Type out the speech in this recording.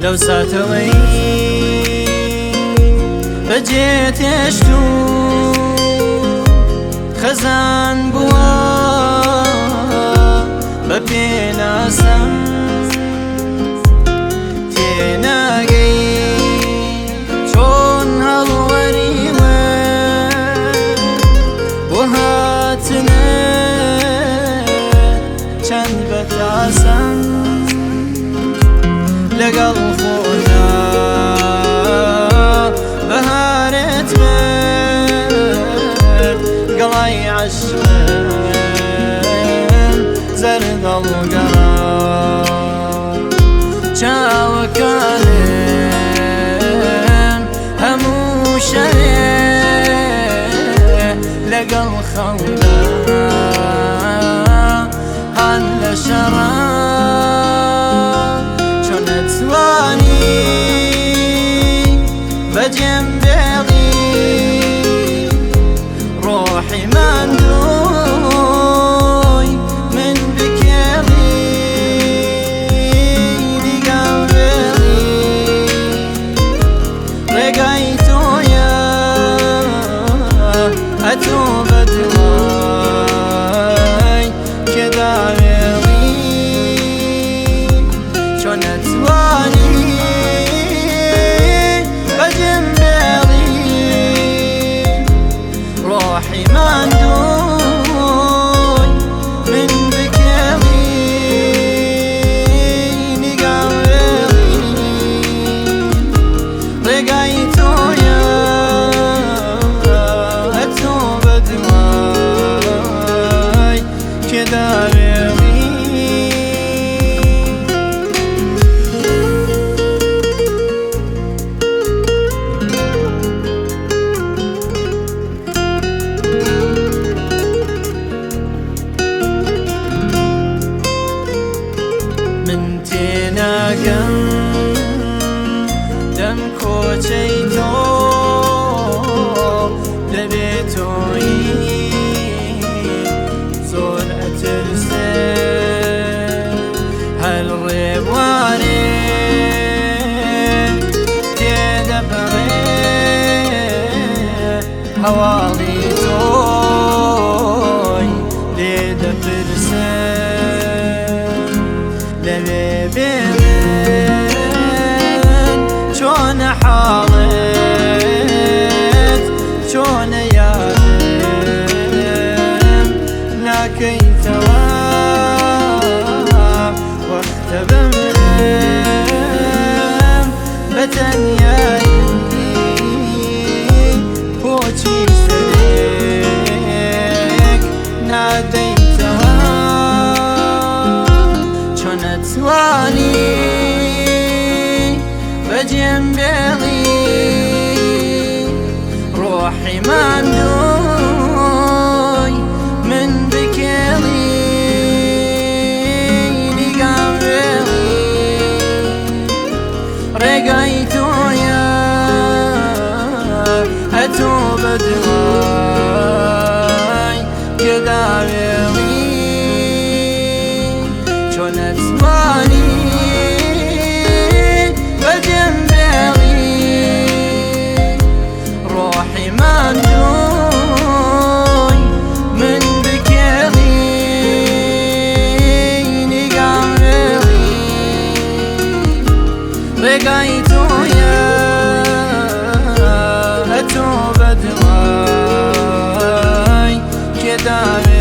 لەو ساتەوەی بەجێ تێشت و خەزان بووە بە پێناسەم تێناگەی چۆن هەڵوەریمە بۆ هاتنە چەند بەتاسەم لەگەڵ خۆدا بەهارت برد گەڵای عەشقم زەردەڵگەڕا چاوەکانم هەموو شەوێ لەگەڵ خەودا هەن لە شەڕا چۆن ئەتوانی بەجێم بێڵی ڕۆحی ماندووی من بکێڵی نیگام وێڵی ڕێگای تۆیە ئەتۆ بەدوای کێداوێڵی چۆن ئەتوانی بەجێم بێڵی ڕۆحی ماندووی من بکێڵی نیگام وێڵی ڕێگای تۆیە ئەتۆ بەدوای کێداوێڵی. من تێناگەم دەم کۆچەی تۆ دەبێت تۆی زۆر ئەترسێ هەر ڕێبوارێ تێدەپەڕێ هەواڵی تۆی لێ دەپرسێ لەوێ بێ من چۆنە حاڵت چۆنە یادم ناکەیتەوە وەختە بمرم بەتەنیایی بۆچی سەرێک نادەیتەوە چۆن ئەتوانی بەجێم بێڵی ڕۆحی ماندووی من بکێڵی نیگام وێڵی ڕێگای تۆیە ئەتۆ بەدوای کێداوێڵی چۆن ئەتوانی بەجێم بێڵی ڕۆحی ماندووی من بکێڵی نیگام وێڵی ڕێگای تۆیە ئەتۆ بەدوای کێداوێڵی.